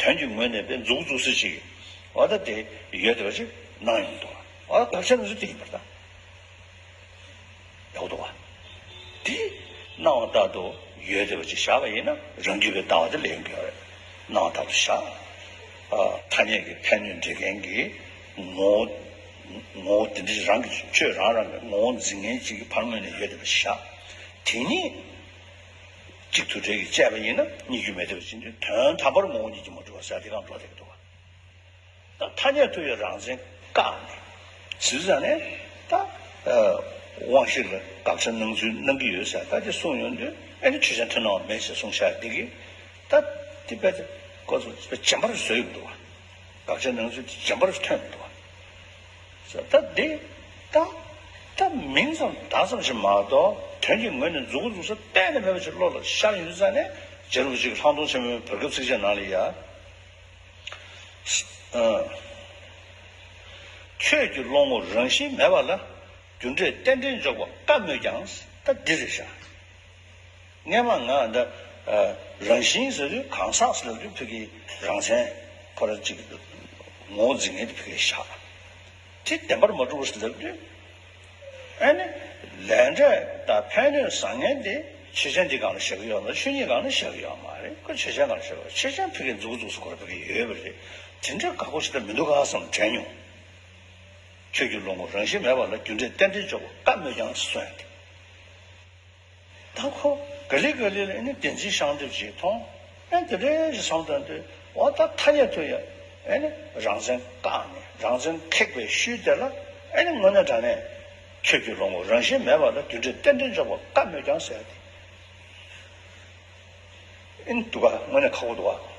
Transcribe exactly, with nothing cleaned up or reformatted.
དོན་གྱི་ངོས་ནས་དཔེ་མཛུབ་གུ་བཙུགས་ས་ཅིག་འོ་ད་དེ་ཡོད་བསྡད་པ་ཅིག་སྣང་ཡོང་འདུག་འོ་ད་དགག་བྱ་ནང་ཚུལ་དེ་ཡིན་པར་ཐལ། ཡག་པོ་འདུག་བ། དེ་སྣང་བ་ལྟར་དུ་ཡོད་བསྡད་པ་ཅིག་བཞག་པ་ཡིན་ན་རང་རྒྱུད་པའི་ལྟ་བ་དེ་ལེགས་ཡོང་གི་ཡོད་རེད། སྣང་བ་ལྟར་དུ་བཞག་ཨ། ཐ་སྙད་ཀྱི་ཕན་གནོད་འབྲེལ་མཁན་གྱི་ངོ་བོ་ངོ་བོ་དེ་འདྲ་ཞིག་རང་གི་ཆོས་རང་རང་གི་ངོ་བོ་འཛིན་མཁན་ཅིག་གི་ཕར་ངོས་ནས་ཡོད་བསྡད་པ་བཞག་དེ་ཉིད་གཅིག་དུ་འབྲེལ་གྱིས་དཔྱད་པ་ཡིན་ན་རྙེད་རྒྱུ་མེད་བསྡད་པ་ཅིག་འདུག་དོན་དམ་པར་ངོ་བོ་ཉིད་ཀྱིས་མ་གྲུབ་པ་ཟེར་དེ་གང་འགྲོ་བསྡད་ཀྱི་འདུག་བ། ད་ཐ་སྙད་ཐོས་པའི་རང་མཚན་བཀག་ནས། ཟེར་ཙང་ནས་ད་དབང་ཤེས་ལ་དགག་བྱ་སྣང་ཚུལ་གནང་གི་ཡོད་ཟེར་ད་དེ་གསུངས་ཡོང་དུས་ཨེ་ནི་ཆོས་ཅན་ཐོས་སྣང་བ་མེད་ཟེར་གསུངས་བཞག་འདི་གི་ད་དེ་དཔེ་དེ་ཀོ་ཚོ་རྗེན་པར་བཟོས་ཡོང་འདུག་བ། དགག་བྱ་སྣང་ཚུལ་དེ་རྗེན་པར་ཐོན་འདུག་བ། ཟེར་ད་འདི་ད་ད་མིང་ཙམ་བརྡ་ཙམ་ཞིག་མ་གཏོགས་དོན་གྱི་ངོས་ནས་མཛུབ་གུ་བཙུགས་ས་གཏན་ནས་མེད་པ་ཞིག་བློ་ལ་ཤར་ཡོང་དུས་ཙང་ནས་རྗེ་རིན་པོ་ཆེ་གི་ལྷག་མཐོང་ཆེན་མོའི་བར་སྐབས་ཚིགས་བཅད་ནང་ལ་ཡ། ཆོས་ཀྱི་བློ་ངོར་རང་བཞིན་མེད་པ་ལ་རྒྱུ་འབྲས་རྟེན་འབྲེལ་འཇོག་པ་དཀའ་མོད་ཀྱང་ད་འདི་རེད་ཤག་སྔས་མ་ང་འདི་རང་བཞིན་ཟེར་དུས་གང་ཟག་ཟེར་དུས་ཕ་གི་རང་མཚན་ཁོ་ར་གཅིག་ངོ་བོ་འཛིན་མཁན་དེ་ཕ་གི་བཞག་དེ་བདེན་པར་མ་གྲུབ་པ་ཟེར་ལབ་དུས། ཨ་ནི། ལས་འབྲས་དང་ཕན་གནོད་བཟང་ངན་དེ་ཆོས་ཅན་འདི་སྒང་ལ་བཞག་གི་ཡོད་མ་རེད། ཆོས་ཉིད་སྒང་ལ་བཞག་གི་ཡོད་མ་རེད། ཁོ་ཆོས་ཅན་སྒང་ལ་བཞག་གི་ཡོད། ཆོས་ཅན་ཕ་གིར་མཛུབ་གུ་བཙུགས་ས་ཁོ་ར་ཕ་གིར་ཡོད་པ་རེད། དེ་འདྲའི་དགའ་པོ་ཞིག་ད་མི་འདུག་ག་བསམ་དྲན་མྱོང་། ཆོས་ཀྱི་བློ་ངོར་རང་བཞིན་མེད་པ་ལ་རྒྱུ་འབྲས་རྟེན་འབྲེལ་འཇོག་པ་དཀའ་མོད་ཀྱང་གསུངས་ཡ་དེ། ད་ཁོ་ག་ལེ་ག་ལེ་ལ་ཨེ་ནི་བདེན་འཛིན་ཤར་འདེབས་ཅིག་མཐོང་། ཨེ་དེ་འདྲའི་ཞིག་བསམ་བཏང་དུས་འོ་ད་ཐ་སྙད་ཐོས་ཡ། ཨེ་ནི་རང་མཚན་བཀག་ནས་རང་མཚན་ཁེགས་པའི་ཤུལ་དེ་ལ་ཨེ་ནི་དངོས་གནས་དྲང་གནས་ཆོས་ཀྱི་བློ་ངོར་རང་བཞིན་མེད་པ་ལ་རྒྱུ་འབྲས་རྟེན་འབྲེལ་འཇོག་པ་དཀའ་མོད་ཀྱང་ཟེར་ཡ་དེ། ཨེ་ནི་འདུག་ག་དངོས་གནས་ཁག་པོ་འདུག་ག